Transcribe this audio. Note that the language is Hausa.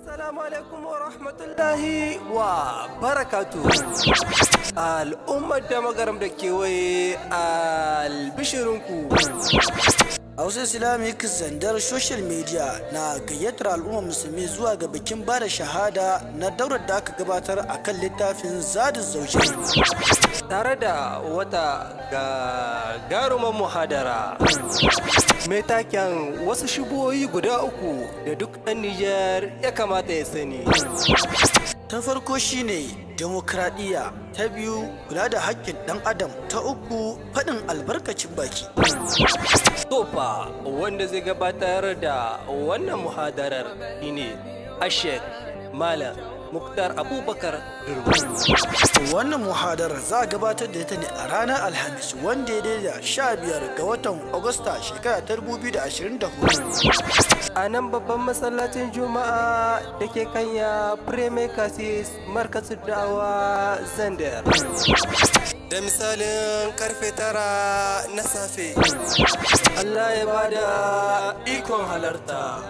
Assalamu alaikum wa rahmatullahi wa barakatu. Al'ummar da Magaram da kewaye, albishirinku. Hausa Islamic Zandar Social Media na gayyatar al'ummar musulmi zuwa ga bikin bada shahada na daurar da aka gabatar a kan littafin Zadin Zaujain. Tare da wata gagarumar muhadara mai taken "Wasu shubuhohi guda uku da duk ɗan Nijar ya kamata ya sani." Ta farko shine demokradiyya, ta biyu kula da haƙƙin ɗan adam, ta uku faɗin albarkacin baki. Tofa wanda zai gabatar da wannan muhadarar shine Ashek Malam Muktar Abubakar Durmu. Wannan muhadarar za a gabatar da ita ne a ranar Alhamis, wanda ya daidai da 15 ga watan Agusta, shekara ta 2024. A nan babban masallacin Juma'a da ke kanya Premier Casis, Markazin Da'awa Zandar. Da misalin karfe 9 na safe. Allah ya bada ikon halarta.